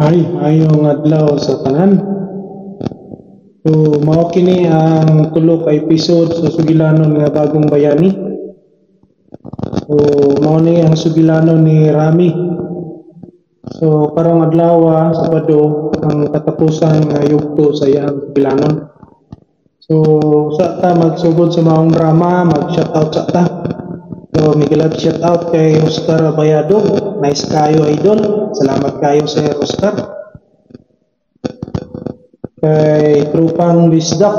Ay, maayong adlaw sa tanan. So, mao kini ang tulo ka episode sa sugilanon nga Bagong Bayani. So, mao ni ang sugilanon ni Rami. So, karong adlaw, Sabado, ang katapusan nga yugto sa iyang sugilanon. So, sa ta magsugod sa maong drama, mag-shoutout sa ta. So, miguel shoutout kay Oscar Abayado. Nice kayo, idol. Salamat kayo, Sir Oscar. Kay Trupang Bisdak.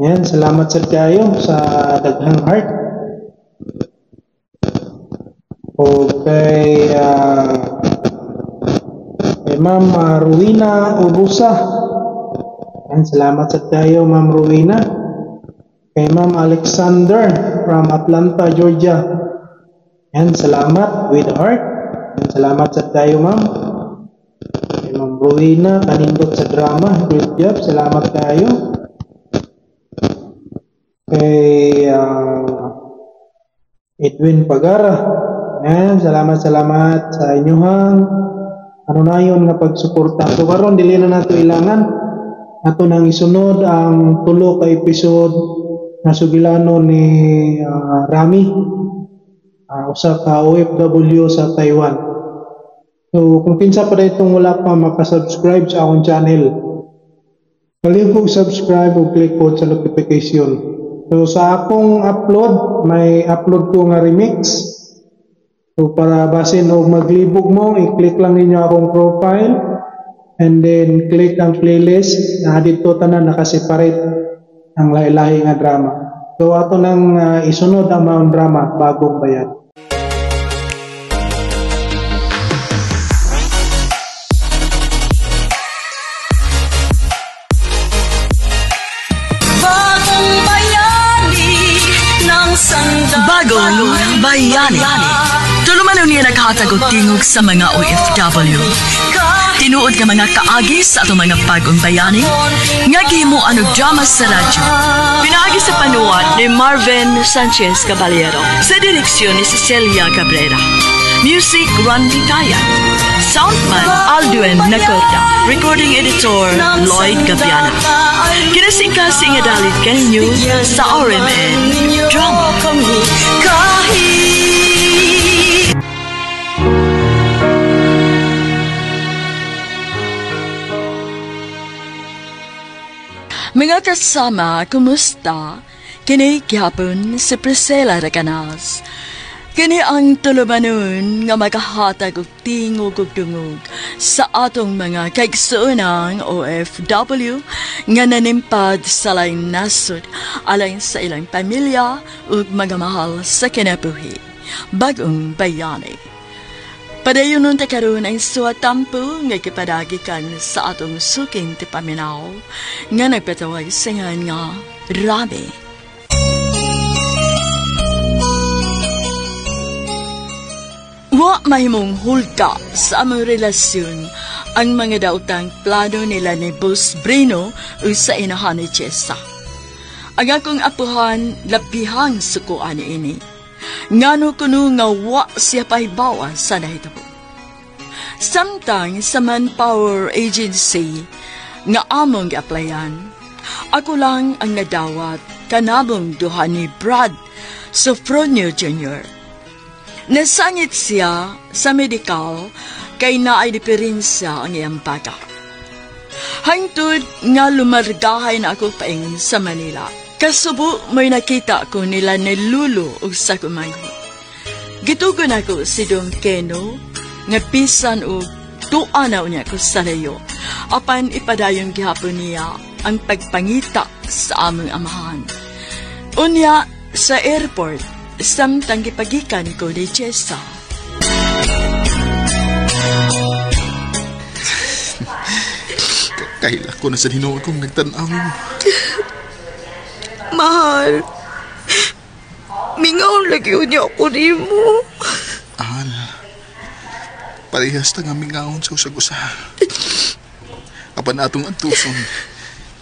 Yan, salamat sir kayo sa daghang heart. O kay Ma'am Rowena Ubusa. Yan, salamat sa kayo, Ma'am Rowena. Kay Ma'am Alexander from Atlanta, Georgia. Yan, salamat with heart. Yan, salamat sa tayo, Ma'am. Kay Ma'am Rowena, kanindot sa drama. Great job. Salamat kayo. Kay Edwin Pagara. Yan, salamat, salamat sa inyuhang ano na yun nga pagsuporta. So karon dili na nato ilangan. Ato nang isunod ang tulo ka episode na sugilano ni Rami, usa ka OFW sa Taiwan. So kung kinsa pa itong wala pa makasubscribe sa akong channel, palihog subscribe o click po sa notification. So sa akong upload, may upload ko nga remix. So para basin og maglibog mo, i-click lang ninyo akong profile and then click ang playlist na dito tanan nakaseparate ang lahi-lahi nga drama. So ato nang isunod ang maong drama, Bagong Bayani. Bagong bayani ng sandata. Bagong Bayani. Tulumanon niya naghatag og tingog sa mga OFW. Tinuod nga mga kaagi sa atong mga bagong bayani nga gihimuan og drama sa radyo. Pinaagi sa panuwat ni Marvin Sanchez Caballero sa direksyon ni Cecilia Cabrera. Music Randy Taya. Soundman Aldwin Nacorda. Recording editor Lloyd Gabiana. Kinasingkasing nga dalit kaninyo sa RMN Drama. Kami kahit Mga kasama, kumusta? Kini gihapon si Priscilla Recanas. Kini ang tulumanon nga makahatag og tingog ug dungog sa atong mga kaigsuonang OFW nga nanimpad sa laing nasod alang sa ilang pamilya ug mga mahal sa kinabuhi. Bagong Bayani. Padayon nun ta karon ang suwatampo nga kipadagikan sa atong suking tipaminaw nga nagpatawag sa ngan nga Rami. Wa mahimong hulga sa among relasyon ang mga daotang plano nila ni Boss Brino ug sa inahan ni Jessa. Ang akong apuhan labihang sukuan niini. Ngano kuno nga wa siya pahibawa sa nahitabo. Samtang sa Manpower Agency nga among gi-applyan, ako lang ang nadawat kanamong duha ni Brad Sofronio Jr. Nasangit siya sa medical kay naay diferensya ang iyang baga. Hangtod nga lumargahay na ako paingon sa Manila. Kasubo may nakita ko nila ni Lulu ug sa kumangho. Gitugon ako si Don Keno nga bisan og tuwa na unya ko sa layo. Apan ipadayon gihapon niya ang pagpangita sa among amahan. Unya sa airport samtang gipagikan ko ni Jessa. Kaila ko na sa hinuon kong nagtan-aw mo. Mahal, mingaw lagi niya ako nimo. Al, parehas ta nga mingaon sa usag-usa. Apan atong antuson,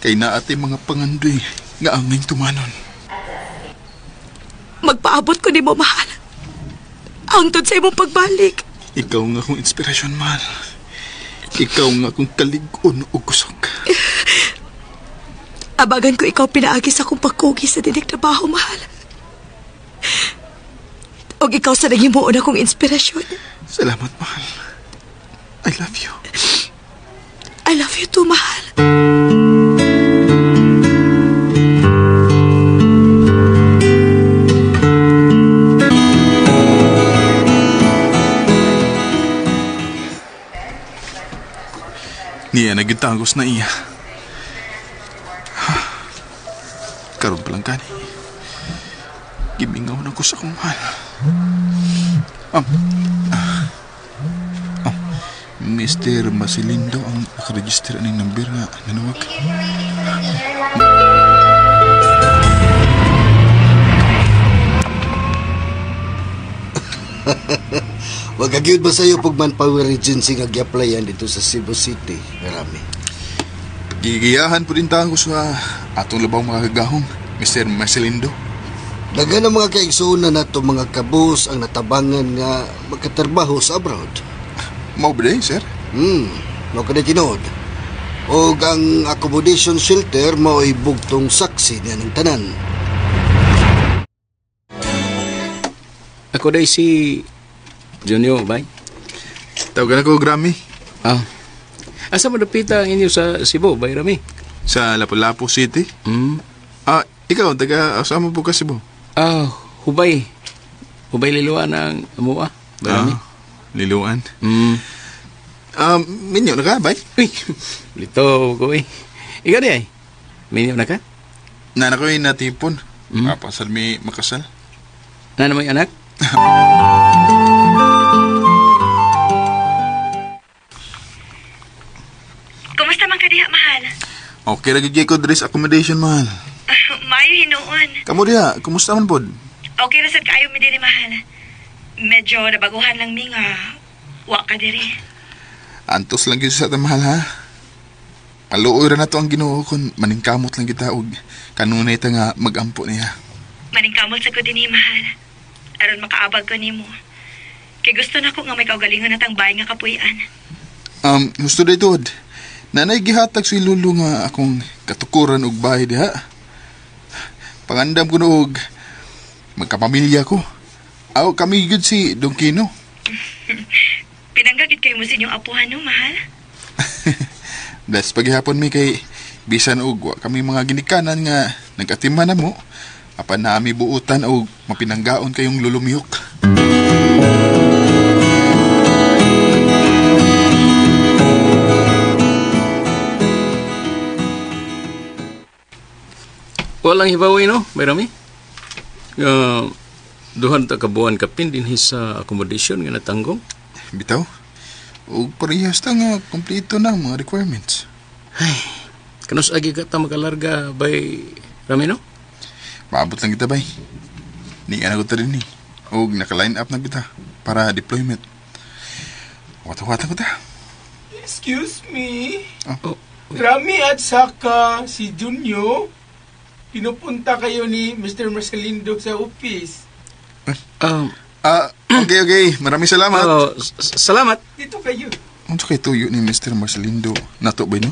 kay naatay mga pangandoy nga aming tumanon. Magpaabot ko nimo, mahal. Hangtod sa imong pagbalik. Ikaw nga akong inspirasyon, mahal. Ikaw nga akong kalig-on o kusog. Abagan ko ikaw pinaagi sa akong pagkugi sa dinig trabaho, mahal. Og ikaw sa naghimuon akong inspirasyon. Salamat, mahal. I love you. I love you too, mahal. Niya nagitagos na iya. Karon pa lang kani. Gimingaw na ko sa akong mahal. Mr. Marcelindo ang nakaregister aning number nga nanawag. Wag ba sa'yo pag manpower agency nga gi-applyan dito sa Cebu City? Marami. Gigiyahan po din tayo sa atong labaw mga kagahong, Mr. Marcelindo. Daghan ang mga kaigsuonan nato mga kabus ang natabangan nga makatrabaho sa abroad. Mao ba day, sir? Mao ka na tinuod. Og ang accommodation shelter mao'y bugtong saksi niya ng tanan. Ako day si Junior, bay. Tawagan ako, Grammy. Ah. Asa mo napita ang inyo sa Cebu, bay Rami? Sa Lapu-Lapu City. Ah, ikaw, taga asa mo po ka Cebu? Ah, Hubay. Hubay Liloan ang amuha, bay Rami. Liloan. Minyo na ka, bay? Uy, lito ko eh. Ikaw di ay? Minyo na ka? Nana ko'y natipon. Papasal may makasal. Nana may anak? Kumusta man ka diha, mahal? Okay ra gyud ko dress accommodation, mahal. Maayo hinuon. Kamo diha, kumusta man pod? Okay ra sad kaayo mi diri, mahal. Medyo nabaguhan lang mi nga wa ka diri. Antos lang gyud sa ta, mahal, ha. Paluoy ra nato ang Ginoo kun maningkamot lang kita og kanunay ta nga magampo niya. Maningkamot sa ko dinhi, mahal. Aron makaabag ko nimo. Kay gusto nako nga may kaugalingon natang bahay nga kapuy-an. Gusto day tuod. Nanay gihatag si Lulu nga akong katukuran og bahay diha. Pangandam ko og magkapamilya ko. Aw kami gyud si Don Kino. Pinanggagit kayo mo sa inyong apuhan no, mahal? Bless paghihapon mi kay bisan og wa kami mga ginikanan nga nagatiman na mo. Apan na ami buutan og mapinanggaon kayong lulumiyok. Walang hibaway, no, bay Rami? Duhan ta kabuan kapin dinhi sa accommodation nga natanggong. Bitaw. Og parehas ta nga kompleto na ang mga requirements. Ay, kanus agi ka ta makalarga bay Rami, no? Maabot lang kita, bay. Ni ana ko ta rin ni. Og naka-line up na kita para deployment. Wata-wata ko ta. Excuse me. Oh. Rami at saka si Junyo, pinupunta kayo ni Mr. Marcelindo sa office. Okay. Maraming salamat. Oh, salamat. Dito kayo. Unsa kay tuyo ni Mr. Marcelindo nato ba no?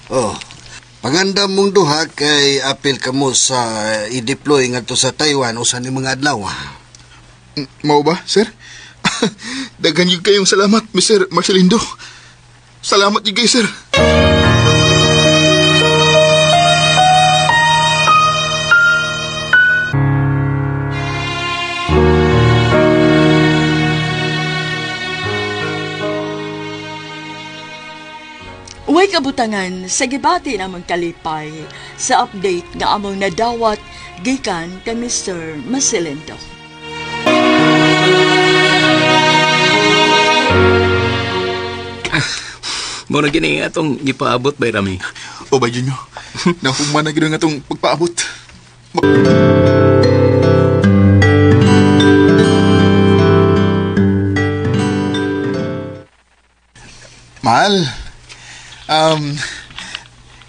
Oh, pangandam mong duha kay apil kamo sa i-deploy ngadto sa Taiwan usa ni mga adlaw. Mao ba, sir? Daghan gyud kayong salamat, Mr. Marcelindo. Salamat gyud kayo, sir. Uway kabutangan sa gibati namang kalipay sa update nga among nadawat gikan kay Mr. Marcelindo. Mao na gini atong gipaabot bay Rami. O ba Junyo? Nahugman na gid nga atong pagpaabot. Mahal.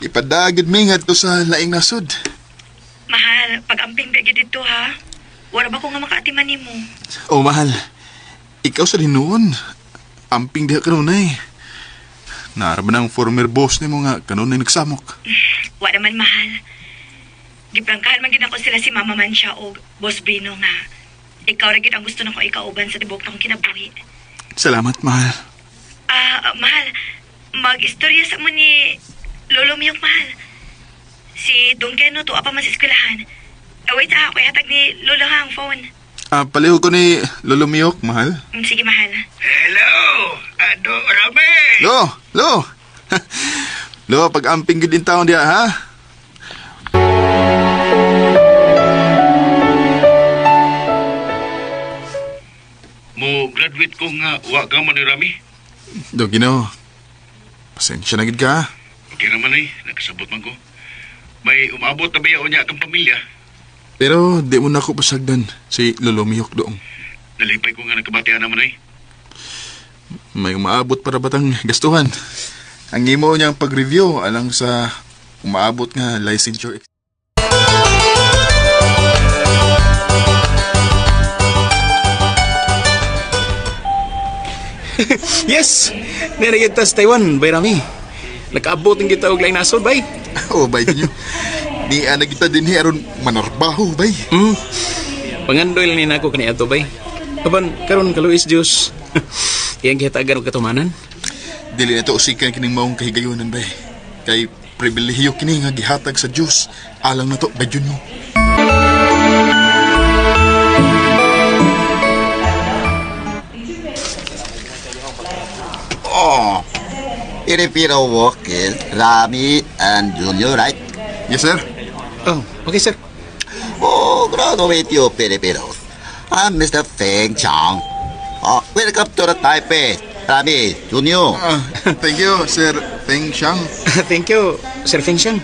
Ipadagid mi ngadto sa laing nasod. Mahal, pag-amping ba gid dito ha. Wala ba ko nga makaatiman nimo? Oh, mahal. Ikaw sa hinuon. Amping diha kanunay. Naara ba ng former boss nimo nga kanunay nagsamok? Wa naman, mahal. Giprangkahan man gid ako sila si Mama Mansha og Boss Brino nga. Ikaw ra gid ang gusto nako ikauban sa tibok nakong kinabuhi. Salamat, mahal. Mahal, mag-istorya sa mo ni Lolo Miyok, mahal. Si Don Keno tuwa pa man sa eskwelahan. Wait ako ihatag ni Lolo ha ang phone. Palihog ko ni Lolo Miyok, mahal. Sige, mahal. Hello, Ado Rame. Lo, lo. Lo, pag-amping gid taon diha, ha? Mo graduate ko nga wa ka man ni Rami. Do Ginoo. Pasensya na gid ka. Okay naman ay, nakasabot man ko. May umabot na bayaw niya akong pamilya. Pero di mo na ako pasagdan si Lolo Miyok doong. Nalipay ko nga nakabatian naman ay. May umaabot para batang gastuhan. Ang imo niyang pag-review alang sa umaabot nga licensure. Yes! Nire kita sa Taiwan, bay Rami. Nakaabot ng kita og laing nasod, bay. Oh, bay ninyo. Ni ana kita dinhi aron manarbaho, bay. Pangandoy lang ni nako kani ato, bay. Apan karon kaluis Dios. Iyang gihatagan og katumanan. Dili na to usikan kining maong kahigayonan, bay. Kay pribilehiyo kini nga gihatag sa Dios alang nato, bay Junyo. Oh, Filipino work is Rami and Junior, right? Yes, sir. Oh, okay, sir. Oh, glad to meet you, Filipinos. I'm Mr. Feng Chang. Oh, welcome to the Taipei, Rami, Junior. Thank you, Sir Feng Chang. Thank you, Sir Feng Chang.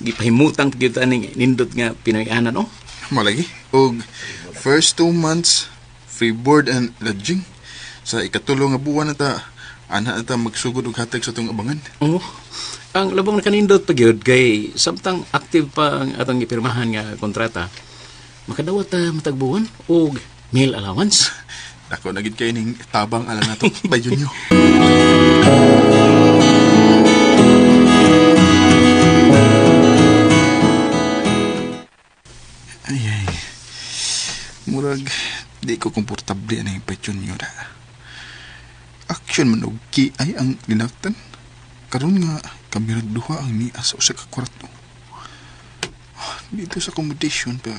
Gipahimutang kita ning nindot nga Pinoy-anan, oh. Malagi. Og first 2 months free board and lodging. Sa ikatulo nga buwan na ta, ana na ta magsugod og hatag sa itong abangan. Oo. Ang labong nakanindot pa gyud kay samtang active pa ang atong gipirmahan nga kontrata, makadawat ta matag buwan og meal allowance. Dako na gid kay ning tabang alang nato, bay Junyo. Ay, ay. Murag, di ko komportable na yung Petunyo na. Action man og ki ay ang linaktan. Karon nga, kami duha ang niya sa usa ka kwarto. Dito sa accommodation pa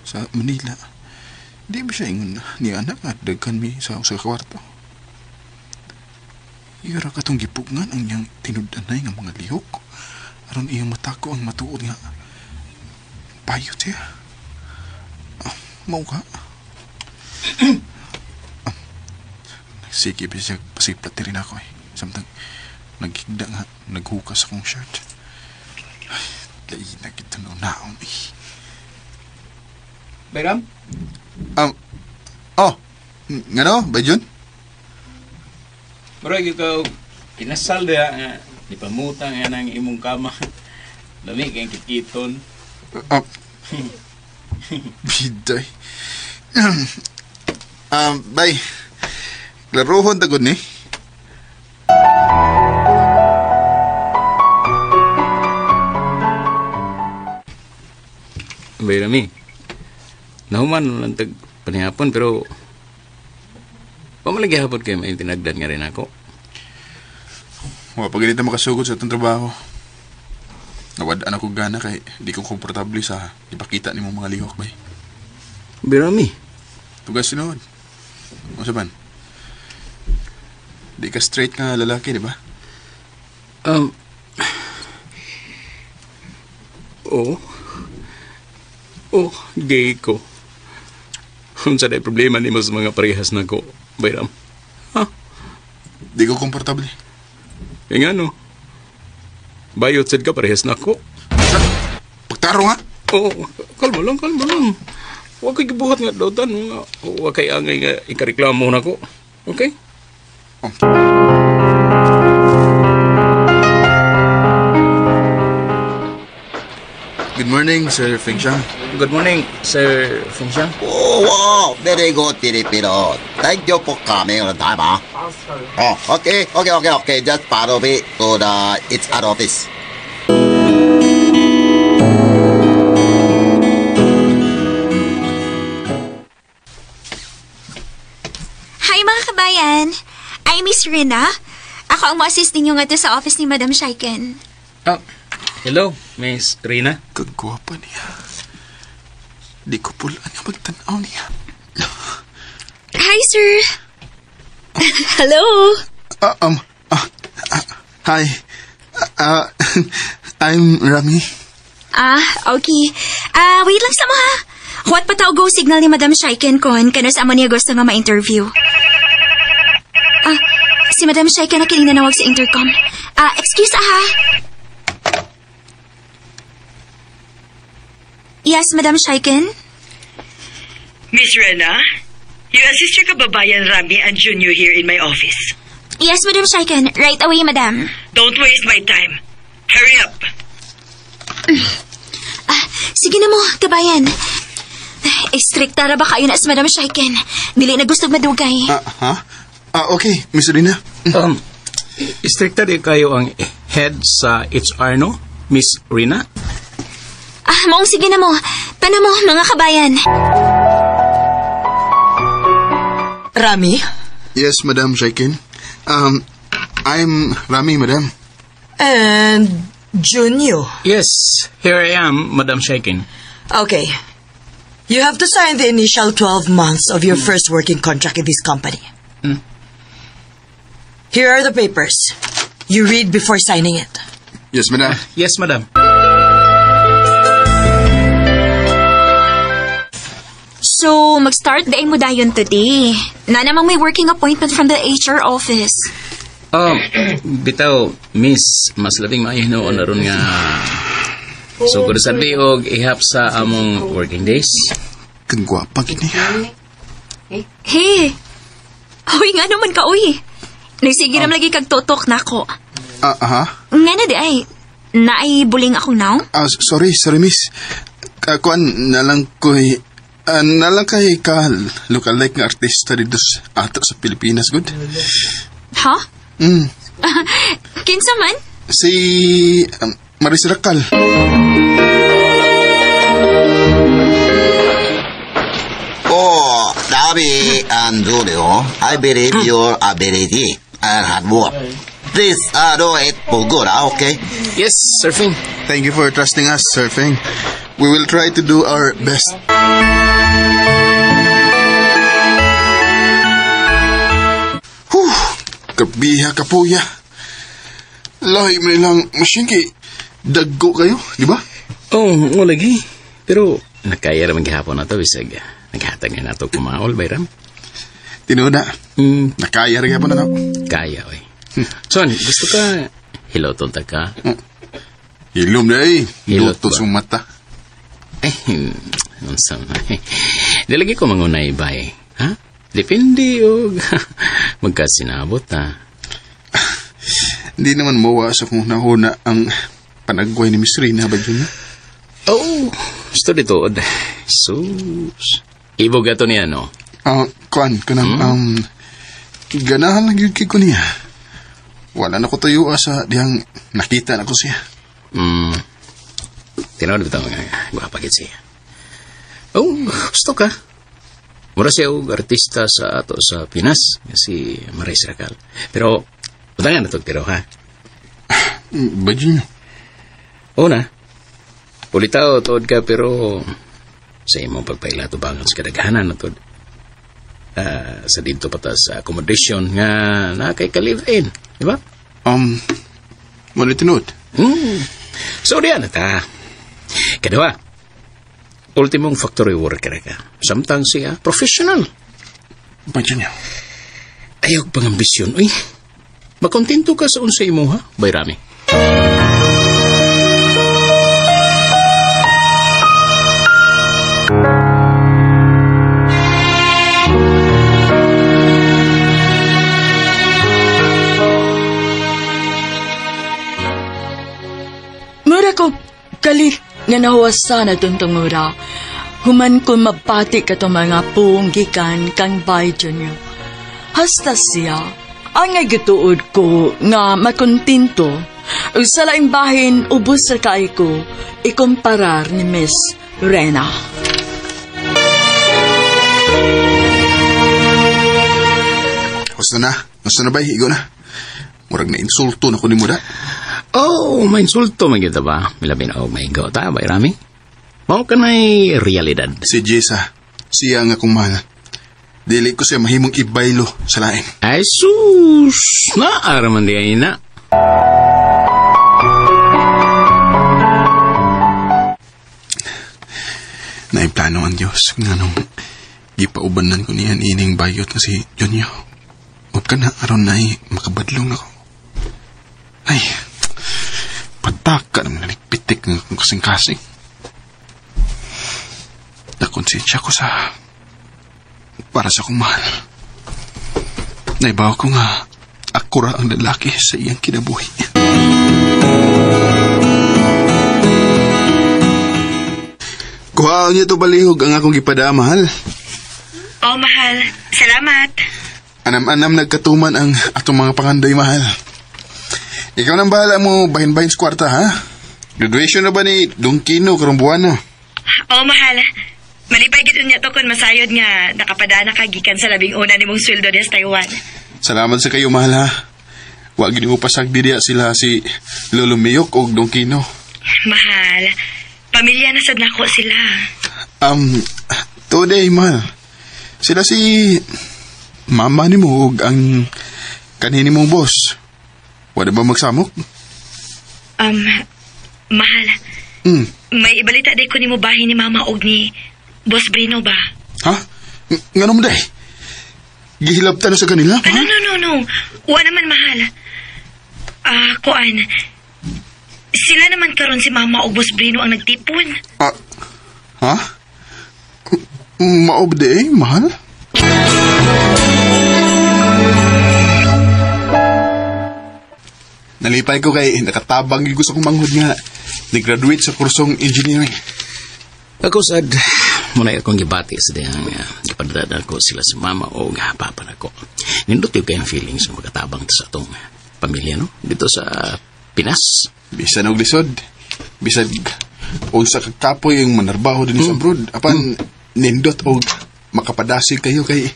sa Manila. Di ba siya ingon ni anak nga daghan mi sa usa ka kwarto. Iyara katong gipugngan ang iyang tinud-anay nga mga lihok. Aron iyang matako ang matuod nga bayot siya. Mau ka? Sige, bisag pasiplat rin ako eh. Samtang naghigda nga, naghukas akong shirt. Ay, lain na kita naon eh. Bayram? Oh, ngano, Bayjun? Murag ikaw, kinasal diya nga, ipamutang nga ng imong kama. Lami kayong kitkiton. Biday. Bay. Klarohon tagod ni. Bay Rami. Nahuman lang tag panihapon pero pamalagi hapon kayo may tinagdan nga rin ako. Wa pa ganito makasugod sa itong trabaho. Nawadaan ako gana kay di ko komportable sa ipakita ni mong mga lihok, bay. Birami. Tugas sinuod. O saban? Di ka straight nga lalaki, di ba? Oo. Oh, gay ko. Unsa day problema nimo sa mga parehas nako, Bayram? Ha? Di ko komportable. Kaya nga no. Bayot sad ka parehas nako. Pagtaro nga. Oo, kalma lang, kalma lang. Huwag kay gibuhat nga dautan. Huwag kay angay nga ikareklamo nako. Okay? Good morning, Sir Feng Shang. Good morning, Sir Feng Shang. Oh, wow, very good, Filipino. Thank you for coming on time, ah. Oh, okay. Just follow me to the HR office. Hi mga kabayan! I'm Miss Rina. Ako ang mo-assist ninyo nga sa office ni Madam Shaiken. Oh, hello, Miss Rina. Kagwapa niya. Di ko pulaan nga magtanaw niya. Hi, sir. Hello. Hi. I'm Rami. Ah, okay. Wait lang sa mo ha. Huwat pa tao go signal ni Madam Shaiken kon kano sa amo niya gusto nga ma-interview. Ah, si Madam Shaiken na kining nanawag sa intercom. Ah, excuse ha. Yes, Madam Shaiken? Miss Rena, you assist your kababayan Rami and Junior here in my office. Yes, Madam Shaiken. Right away, Madam. Don't waste my time. Hurry up. Ah, sige na mo, kabayan. Stricta ra ba kayo na si Madam Shaiken? Dili na gusto madugay. Ha? Okay, Miss Rina. Stricta di kayo ang head sa HR, no? Miss Rina? Ah, maong sige na mo. Tana mo, mga kabayan. Rami? Yes, Madam Shaiken. I'm Rami, Madam. And Junio? Yes, here I am, Madam Shaiken. Okay. You have to sign the initial 12 months of your first working contract in this company. Here are the papers. You read before signing it. Yes, Madam. Yes, Madam. So, mag-start day mo dayon today. Na namang may working appointment from the HR office. Bitaw, miss, mas labing maayo noon na ron nga. So, kung sabi og ihap sa among working days. Kagwapa gini. Hey! Uy, nga naman ka, uy. Nagsige naman lagi kag tutok na ako. Aha? Nga na di ay. Naay buling akong now? Sorry, miss. Kuan, nalang ko'y... nalang kay ka lookalike nga artista dito ato sa Pilipinas, good? Ha? Mm. Kinsa man? Si Maris Racal. Oh, Rami and Julio, I believe your ability and hard work. Please do it for good, okay? Yes, Sir Feng. Thank you for trusting us, Sir Feng. We will try to do our best. Whew! Kabiha kapuya. Lahi mo nilang machine kay dagko kayo, di ba? Oh, lagi. Pero nakaya naman gihapon na to, bisag naghatag na nato kumaol, Bayram. Tinuod na. Nakaya rin gihapon na to. Kaya, oy. Son, gusto ka hiloton ta ka? Hilom na eh. Hilot Luto sa mata. Eh, unsa man. Dilagi ko mangunay bay. Ha? Depende og magkasinabot ha. Hindi naman mawa sa kung nahuna ang panagway ni Miss Rina ba yun? Oh, gusto dito. Sus. Ibog ato niya, no? Kuan, kanang, ganahan lang yun kay ko niya. Wala na ko tayo sa dihang nakita na ko siya. Tinawad ba ito nga, gwapa gid siya. Oh, gusto ka. Mura siya og artista sa ato sa Pinas, si Maris Racal. Pero, utangan na ito, pero ha? Badyo niyo. Una, ulitaw, tuod ka, pero sa imong pagpaila tubangan sa kadaghanan na tuod. Sa dito pa ta sa accommodation nga na kay ka-live-in, di ba? Muna tinuod. So, diyan na ta. Kadua, ultimong factory worker ka. Samtang siya, professional. Badyo niyo. Ayaw pang ambisyon, uy. Makontento ka sa unsa imo, ha? Bayrami. Kalit nga nahuwasan atong tungura. Human ko mabati katong mga puong gikan kang Bay Junior. Hasta siya, ang gituod ko nga makontento ug sa laing bahin ubos ra kay ko ikumparar ni Miss Rena. Gusto na. Gusto na bay, igo na. Murag na insulto na ko ni mo da. Oh, may insulto man kita ba? Milabi na og maigo ta, bay Rami. Mao ka na'y realidad. Si Jessa, siya ang akong mahal. Dili ko siya mahimong ibaylo sa lain. Ay sus! Naaraman di ay na. Naiplano ang Diyos nga nung gipaubanan ko niyan ining bayot na si Junior. Huwag ka na aron na makabadlong ako. Ay, pataka naman naligpitik ng akong kasing-kasing. Nakonsensya ko sa para sa akong mahal. Naibaw ko nga ako ra ang lalaki sa iyang kinabuhi. Kuhaan niyo to balihog ang akong gipada, mahal. Oh, mahal. Salamat. Anam-anam nagkatuman ang atong mga pangandoy, mahal. Ikaw nang bahala mo bahin-bahin sa kwarta, ha? Graduation na ba ni Don Kino karong buwan na? Oh, mahal. Malipay gid niya to kun masayod nga nakapadana ka gikan sa labing una nimong sweldo diya sa Taiwan. Salamat sa kayo, mahal, ha? Wa gid mo pasagdi diya sila si Lolo Miyok og Don Kino. Mahal, pamilya na sad nako sila. Today, mahal. Sila si mama ni mo og ang kanini mong boss. Wala ba magsamok? Mahal. May ibalita day ko nimo bahin ni mama og ni Boss Brino ba? Ha? Ngano mo day? Gihilabtan na sa kanila? Ah, no. Wa naman, mahal. Kuan. Sila naman karon si mama og Boss Brino ang nagtipon. Ha? Maob day, mahal? Nalipay ko kay nakatabang yung gusto kong manghod nga. Nag-graduate sa kursong engineering. Ako sad, muna akong gibati sa diyang gipadada ko sila sa mama o papa na ko. Nindot yung kayong feelings ng magkatabang sa atong pamilya, no? Dito sa Pinas. Bisan og lisod. Bisan unsa kakapoy yung manarbaho din sa abroad. Apan nindot og makapadasig kayo kay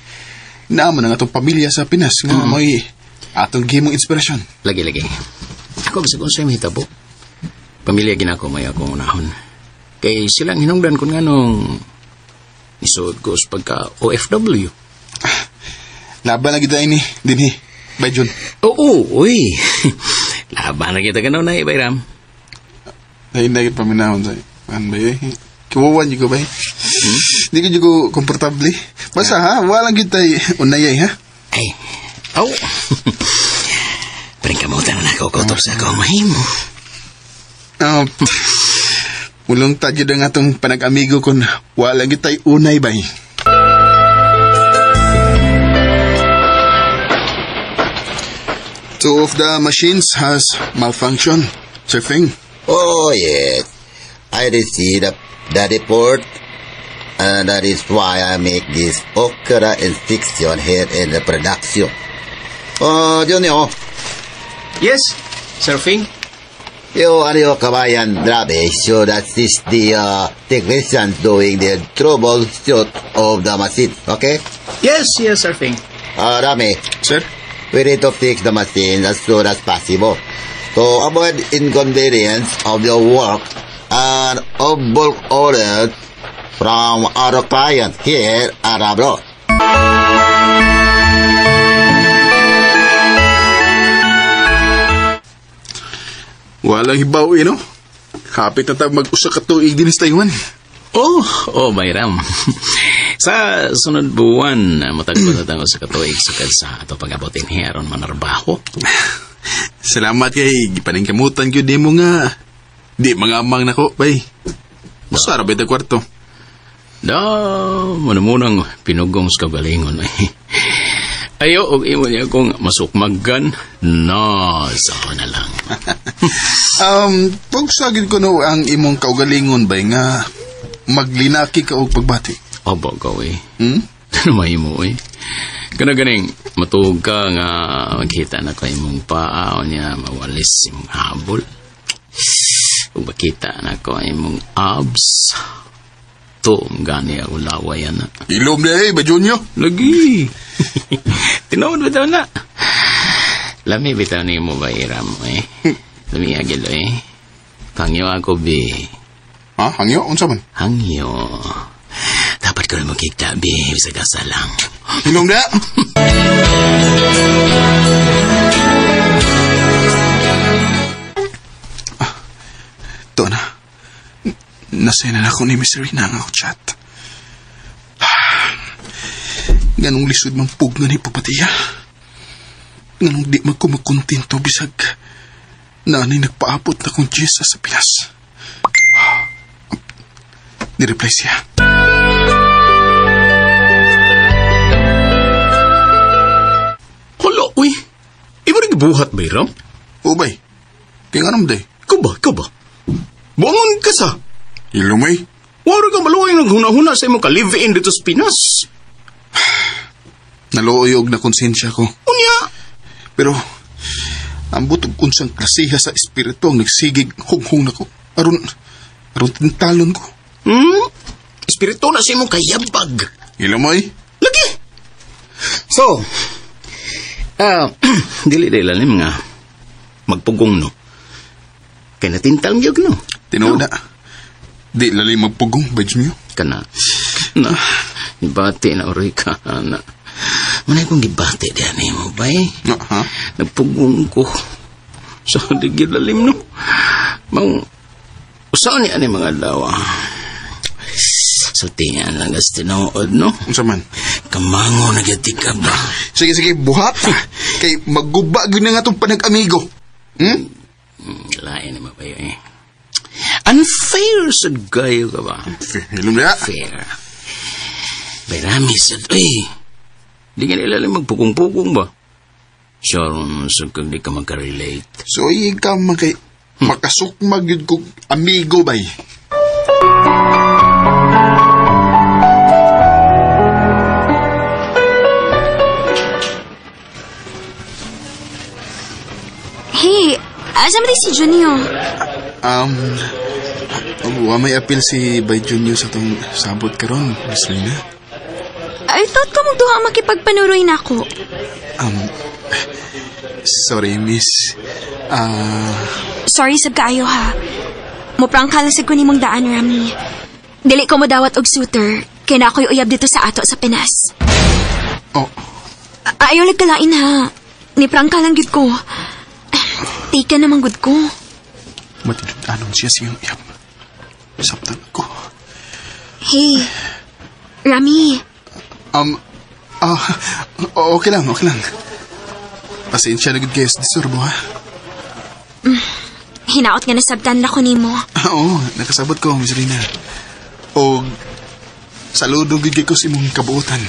naaman ang atong pamilya sa Pinas nga may atong gimong inspirasyon. Lagi-lagi. Ako bisag unsay mahitabo. Pamilya ginako may akong unahon. Kay silang hinungdan kun nganong isuod ko sa pagka OFW. Laban na kita ini, dinhi. Bye, Jun. Oo, uy. Laban na kita gano'n na, Bayram. Nahinagit paminahon sa'yo. Ano ba yun? Kiwawan niyo ko ba? Hindi ko komportable. Basta ha, walang kita unayay ha? Ay, oh. Paringkamutan na ako, kutob sa ako mahimo. Mulong tadyo na nga itong panag-amigo kung walang itay unay bay. Two of the machines has malfunction, Sir Feng. Oh, yes. I received the report, and that is why I make this okra inspection here in the production. Oh, Junior. Yes, Sir Feng. You and your kabayan Drabe should assist the technicians doing the troubleshoot of the machine, okay? Yes, Sir Feng. Rami. Sir? We need to fix the machine as soon as possible to avoid inconvenience of your work and of bulk orders from our clients here at abroad. Walang hibaw, eh, no? Kapit na tayo mag-usa ka tuig din sa Taiwan. Oh, Bayram. Sa sunod buwan, matagpo na tayo sa katuig sukad sa ato pag-abutin ni aron manarbaho. Salamat kay gipaningkamutan ko di mo nga. Di mga amang nako, bay. Basta ra ba ito kwarto? Da, muna-munang pinugong sa kagalingon. Ayo, og imo niya kung masukmagan, no, sa na lang. Pagsagin ko no ang imong kaugalingon bay nga maglinaki ka og pagbati. Aba ka, eh. Ano mahimo, eh? Kana ganing, matuog ka nga magkita na ko imong paa o niya mawalis imong habol. Ug makita na ko imong abs. Tuom gani ako laway na. Ilom na eh, ba Junior? Lagi. Tinuod bitaw na. Lami bitaw ni mo ba iram eh. Lami agilo eh. Hangyo ako bi. Ha? Hangyo? Unsa man? Hangyo. Dapat ko na makita bi. Bisag asa lang. Ilom na. Ito na. Nasena na ako ni Miss Rina ang ako chat. Ganong lisod mang pugna ni Papatiya. Ganong di man ko makontento bisag nanay nagpaabot na kong Jessa sa Pinas. Nireply siya. Hala, uy. Iba rin gibuhat ba, Ram? Ubay. Kaya nga naman day. Ikaw ba? Ikaw ba? Buangon ka sa. Ilumay. Wala ka maluway ng huna-huna sa imong ka-live-in dito sa Pinas. Naluoyog na konsensya ko. Unya! Pero, ang butog unsang klasiha sa espiritu ang nagsigig hunghong na ko. Aron tintalon ko. Espiritu na sa imong kayabag. Ilumay. Lagi! So, dili dahil lalim nga magpugong no. Kaya natintal gyud no. Tinuod na. Di lalim magpugong, ba Junior? Kana. Na, gibati na uroy ka na. Manay kong gibati diyan ni mo, bay. Ha? Nagpugong ko. So, di gyud lalim no. Mang, usaw niya ni mga dawa. Sultingan lang gas tinuod, no? Unsa man? Kamango na gyud ka ba? Sige, sige, buhat. Kay magguba gyud na nga itong panag-amigo. Lain na mabayo eh. Unfair sad kayo ka ba? Unfair. Hilom na. Fair. Bayrami sad, uy. Di ka nila magpukong-pukong ba? Sure, sad kag di ka magka-relate. So, ikaw man kay makasukmag yun kong amigo bay. Hey, asa man si Junio? Wa may appeal si Bay Junio sa tong sabot karon, Miss Lina. I thought ko magduha ang makipagpanuroy na ako. Sorry, miss. Sorry sab kaayo ha. Muprangka lang sa kunimong daan, Rami. Dili ko modawat og suitor, kaya na ako'y uyab dito sa ato sa Pinas. Oh. Ayaw lagkalain ha. Niprangka lang gid ko. Tika naman gud ko. Matinud-anon siya siyang uyab. Sabtan ako. Hey, Rami. Okay lang, okay lang. Pasensya na gud kayo sa disorbo, ha? Hinaot nga nasabtan na ko nimo. Oo, nakasabot ko, Miss Rina. O, saludo gud ko sa imong kabuotan.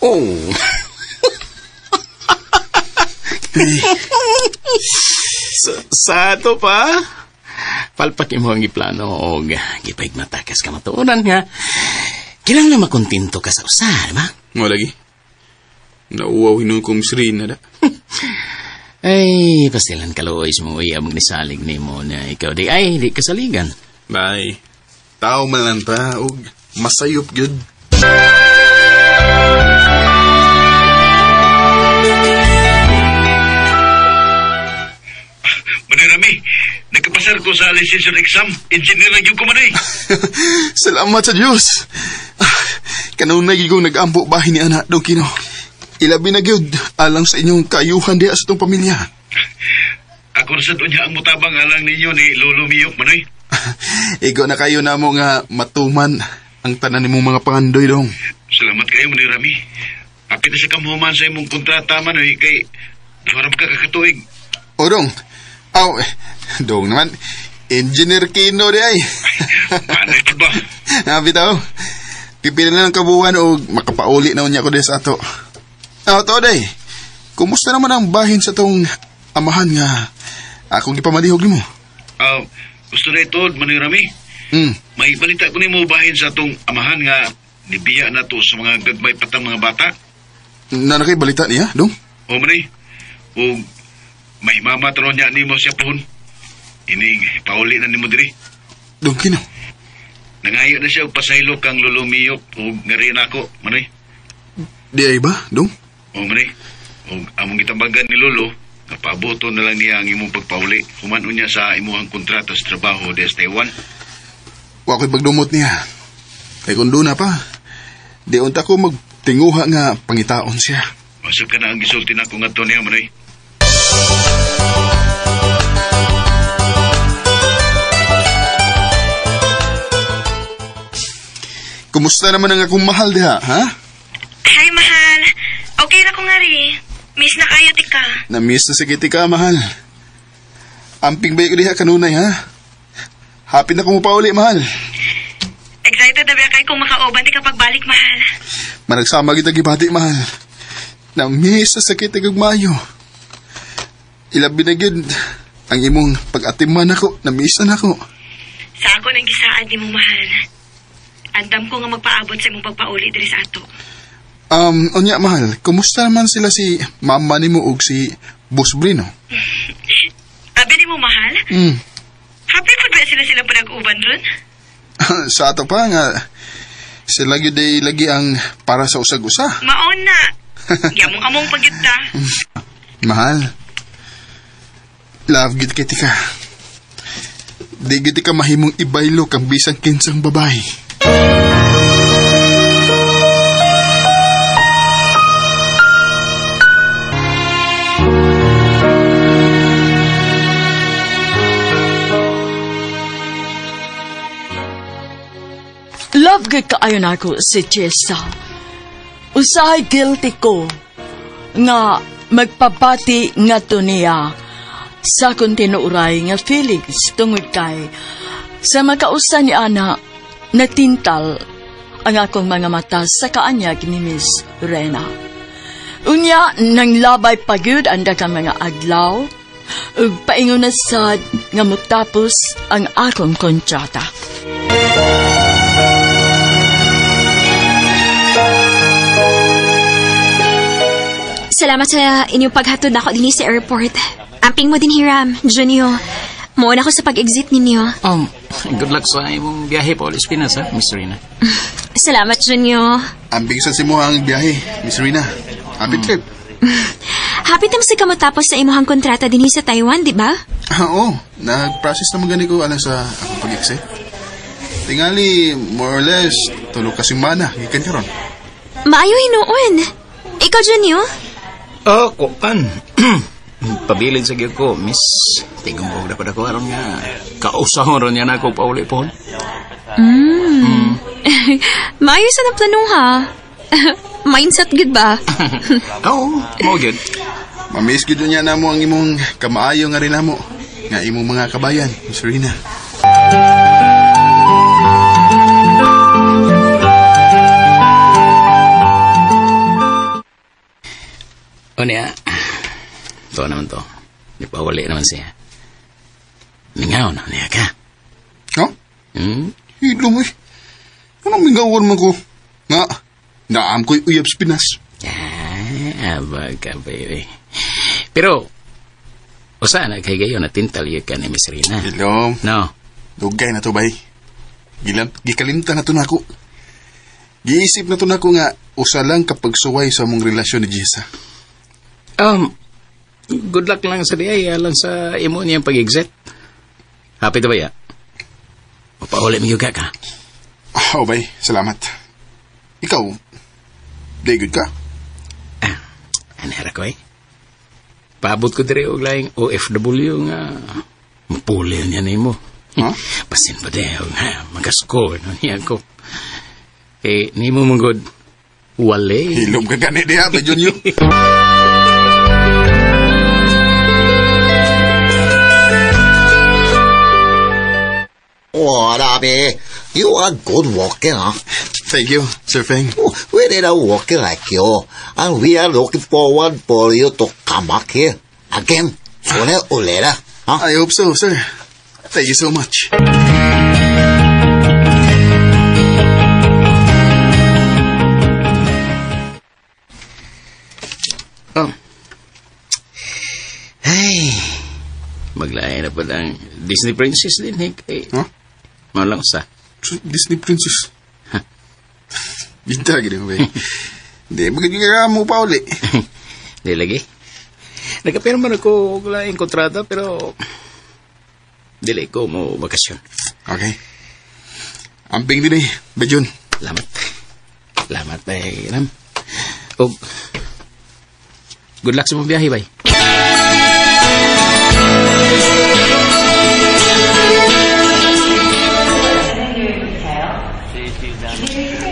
Oh. Sa ato pa, palpak imo ang giplano og gipaigmatakas ka matuoran nga. Kailangan na makontento ka sa usa, di ba? Mo lagi. Nauwaw hinuon kong Miss Rina da. Ay, pastilan kaluoy sa mga uyab magnisalig nimo na ikaw di ay di kasaligan. Bye. Tao man lang ta og masayop gyud. Manirami, nagkapasar ko sa licensure exam. Engineer na yung kumanay. Salamat sa Diyos. Kanunay gyud nag-ampo bahin ni anak Don Kino. Ilabi na gyud alang sa inyong kaayuhan diha sa itong pamilya. Ako na sa dunya ang mutabang alang ninyo ni Lolo Miyok, Manoy. Igo na kayo na mo nga matuman ang tanan nimong mga pangandoy dong. Salamat kayo, Manoy Rami. Apit na sa kamuhuman sa imong kontrata, Manoy, kay duharap ka kakatuig. O dong, aw, dong naman, Engineer Kino di ay. Paano ito ba? Happy tao. Pipila na ng kabuuan o makapauli na unya ko di sa ato. Ah, to day. Kumusta naman ang bahin sa tong amahan nga akong gipamalihog nimo? Gusto na ito, Manoy Rami. May balita ko nimo bahin sa atong amahan nga nibiya na to sa mga gagmay patang mga bata. Nana kay balita niya, dong? O Manoy, o may mama taron niya nimo siya pohon. Ining pauli na nimo diri. Dong kino? Nangayo na siya og pasaylo kang Lolo Miyok og ngari na ako, Manoy. Di ay ba, dong? O Manoy, og among gitambagan ni Lolo, napaboto na lang niya ang imong pagpauli. Humano niya sa imuhang kontrata sa trabaho des Taiwan. Wa ko'y pagdumot niya. Kay kung doon na pa, di unta ko magtinguha nga pangitaon siya. Masab ka na ang gisulti na ko ngadto niya, Manoy. Kumusta naman ang akong mahal diha, ha? Hi, mahal. Okay na ko nga rin. Miss na kayo, tika. Na-miss na sige, tika, mahal. Amping ba ko diha kanunay, ha? Happy na kong pauli, mahal. Excited na ba kayo kung makauban di ka pagbalik, mahal? Managsama kita gibati, mahal. Na-miss na sakit na mayo. Ilabi na gyud ang imong pag-atiman ako, na-miss na nako. Sa ako nang gisaad ni mo, mahal. Andam ko nga magpaabot sa imong pagpauli diri sa ato. Unya, mahal, kumusta naman sila si mama nimo ug si Boss Brino? Abi nimo, mahal? Happy po ba sila silang panag-uban ron? Sa ato pa nga, sila gyud ay lagi ang para sa usag-usa. Maon na. Gyamong-among pagyud ta. Mahal, love gyud kay tika. Di gyud ka mahimong ibaylo kang bisang kinsang babae. Love gid kaayo nako si Jessa. Usahay guilty ko nga magpabati ngadto niya sa akong tinuoray nga feelings tungod kay sa makausa ni Ana natintal ang akong mga mata sa kaanyag ni Miss Rena. Unya nang labay pagyud ang daghang mga adlaw ug paingon na sad nga motapos ang akong kontrata. Salamat sa inyong paghatod nako dinhi sa airport. Amping mo din hiram, Junio. Muuna ko sa pag-exit ninyo. Good luck sa imong biyahe pa ulit Pinas, ha, Miss Rina. Salamat, Junio. Ambing sa simuhang biyahe, Miss Rina. Happy trip. Happy time sa kamotapos sa imuhang kontrata dinhi sa Taiwan, di ba? Oo, nag-process naman gani ko alang sa akong pag-exit. Tingali, more or less, tulog ka simana, gikan karon. Maayo hinuon. Ikaw, Junio? Oh, kuan. Pabilin sa gyud ko, Miss. Tigong dapat ako aron nga kausahon ron niya na ako pauli po. Maayo sa nang plano ha. Mindset gud ba? Oo, mao gyud. Mamiss gyud niya namo ang imong kamaayo nga rin namo nga imong mga kabayan, Miss Rina. O niya, ito naman to. Di pa wali naman siya. Mingaw na niya ka. Ha? Hilo mo eh. Anong mingawan man ko? Nga, naam ko'y uyab sa Pinas. Ah, baga, baby. Pero, usa na kay gayon na tintal yun ka ni Miss Rina. Hello. No. Dugay na to, bay. Gikalimtan na to na ako. Giisip na to na ako nga, usa lang kapag suway sa mong relasyon ni Jessa. Good luck lang sa diay, alang sa imo niyang pag-exit. Happy to ba ya? Mapauli mo yung ka? Oh, bay. Salamat. Ikaw, di good ka? Anera ko eh. Paabot ko diri og laing OFW nga mapulil niya nimo. Huh? Pasin pa di, magasko no niya ko. Eh, nimo mong good. Wale. Hilom ka gani diha, ba Junior? Oh, Rami, you are good worker, huh? Thank you, Sir Feng. Oh, we need a worker like you, and we are looking forward for you to come back here again sooner or later. Huh? I hope so, sir. Thank you so much. Oh. Ay, maglain na pa ang Disney Princess din, eh. Kay, Huh? Malang sa. Disney Princess? Binta, gini mo ba? Hindi, magiging mo pa uli. Hindi lagi. Nagkapirma na ko og laing kontrata, pero dili ko mo bakasyon. Okay. Amping din eh, Bejun. Salamat. Salamat, eh, Ram. Og, good luck sa mong biyahe, bay.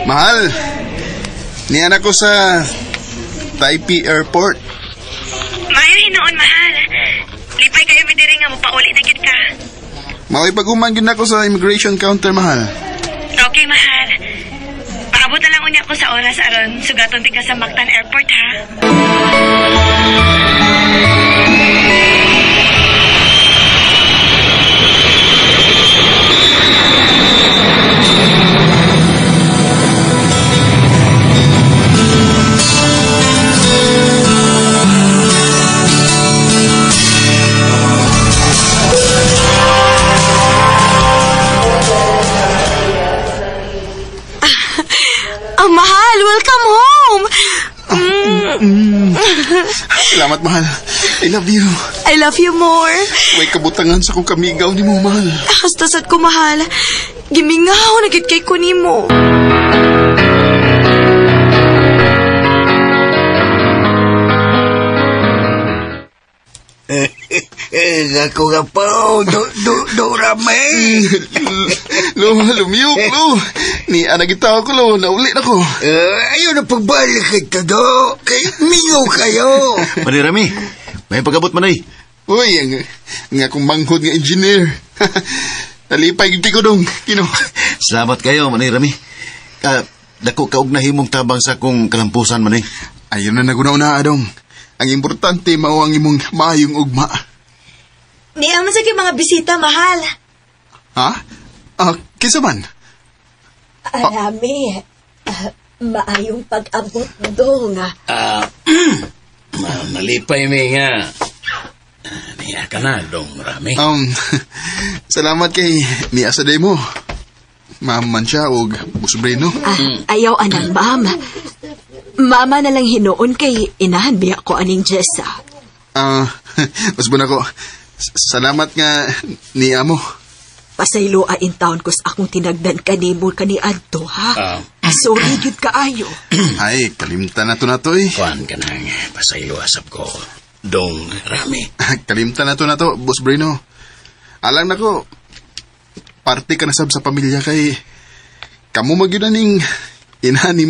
Mahal, niyan ako sa Taipei Airport. Maayo hinuon, mahal. Lipay kayo mi diri nga mopauli na gid ka. Makipag-uman gid ako sa immigration counter, mahal. Okay, mahal. Paabot na lang unya ko sa oras aron sugaton din ka sa Mactan Airport, ha? Ang mahal, welcome home! Salamat, mahal. I love you. I love you more. May kabutangan sa kong kamigaw ni mo, mahal. Hasta sad ko, mahal. Gimingaw na gid kay ko nimo. Ako nga po, do Rami. Lo, lumiyok, lo. Ni anagitaw ko, lo. Nauli na ko. Ayaw na pagbalik ito, do. Kay mingaw kayo. Manay Rami, may pag-abot manay. Uy, ang akong manghod nga engineer. Nalipay gid ko dong, Kino. Salamat kayo, Manay Rami. Dako kaog na himong tabang sa akong kalampusan, Manay. Ayun na naguna-una, adong. Ang importante mao ang imong maayong ugma. Niya man sa kay mga bisita, mahal. Ha? Kinsa man? Arami, maayong pag-abot dong. Malipay mi nga. Niya ka na, dong Rami. Salamat kay niya sa day mo. Ma'am man siya og Busbreno. Ayaw anang ma'am. Mama na lang hinuon kay inahan biya ko aning Jessa. Usbon ako. Salamat nga niya mo. Pasaylo a in town kus akong tinagdan kanimo kaniadto, ha? Sorry gyud kaayo. Ay, kalimtan na to na to eh. Kuan ka nang pasaylo asap ko, dong Rami. Kalimtan na to na to, Boss Brino. Alam na ko, parte ka na sab sa pamilya kay kamo magyud ning ina ni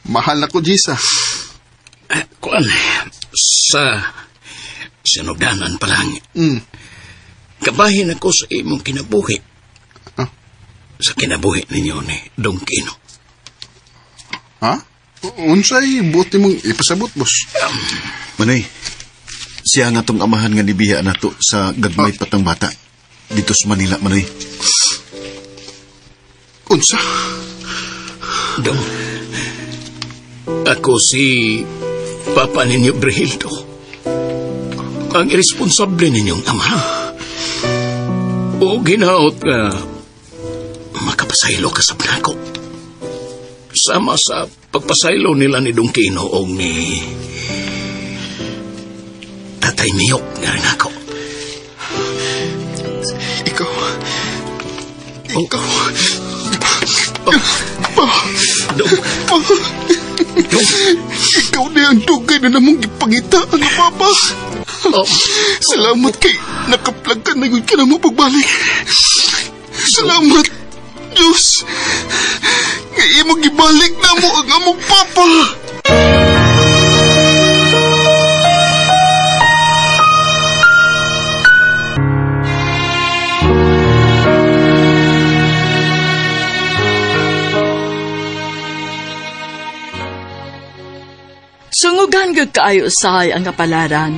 mahal na ko, Jisa. Kuan, sa sinugdanan pa lang, kabahin ako sa imong kinabuhi. Sa kinabuhi ninyo ni Dong Kino. Ha? Unsay buot nimong ipasabot, boss? Manay, siya nga tong amahan nga nibiya nato sa gagmay patang bata. Dito sa Manila, Manay. Unsa? Dong, ako si Papa ninyo Brehildo. Ang irresponsable ninyong ama. O ginaot nga makapasaylo ka sa nako. Sama sa pagpasaylo nila ni Dong Kino o ni Tatay Miyok nga rin ako. Ikaw. Ikaw. Dong. Ikaw na ang dugay na namong gipangita, ang papa. Salamat kay nakaplag ka na yun ka na mo pagbalik. Salamat, Diyos. Nga imong gibalik na mo ang among papa. Sungugan gyud kaayo usahay ang kapalaran.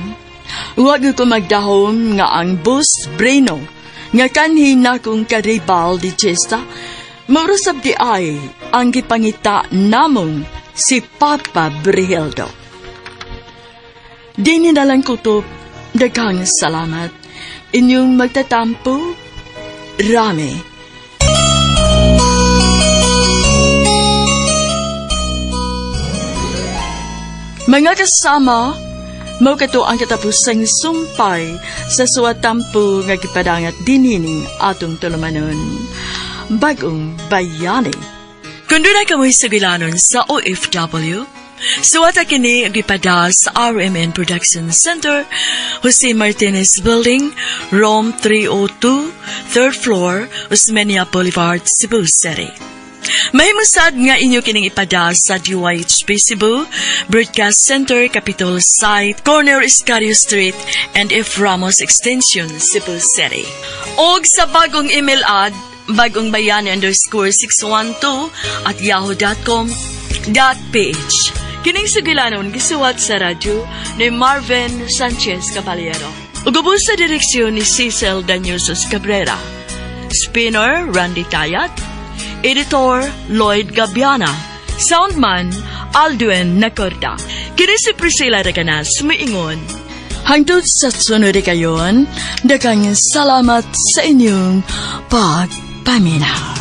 Wa gyud ko magdahom nga ang Boss Breno nga kanhi nakong karibal di Chesta, mao ra sab diay ang gipangita namong si Papa Brihildo. Dini na lang kutob, daghang salamat. Inyong magtatampo, Rami. Mga kasama, mao kato ang katapusang sumpay sa suwatampo nga gipadangat dinining atong tulumanon. Bagong Bayani. Kung doon kamoy sugilanon sa OFW, suwata kini gipada sa RMN Production Center, Jose Martinez Building, Room 302, 3rd floor, Osmeña Boulevard, Cebu City. Mahimusad nga inyo kining ipada sa DYHP Cebu, Broadcast Center, Capitol Site, Corner Escario Street, and F. Ramos Extension, Cebu City. Og sa bagong email ad, bagongbayani_612@yahoo.com.ph. Kining sugilanon gisuwat sa radyo ni Marvin Sanchez Caballero. Ug ubos sa direksyon ni Cecil Danyusos Cabrera. Spinner Randy Tayat. Editor Lloyd Gabiana. Soundman Aldwin Nacorda. Kini si Priscilla Reganas miingon. Hangtod sa sunod kayon, daghang salamat sa inyong pagpaminaw.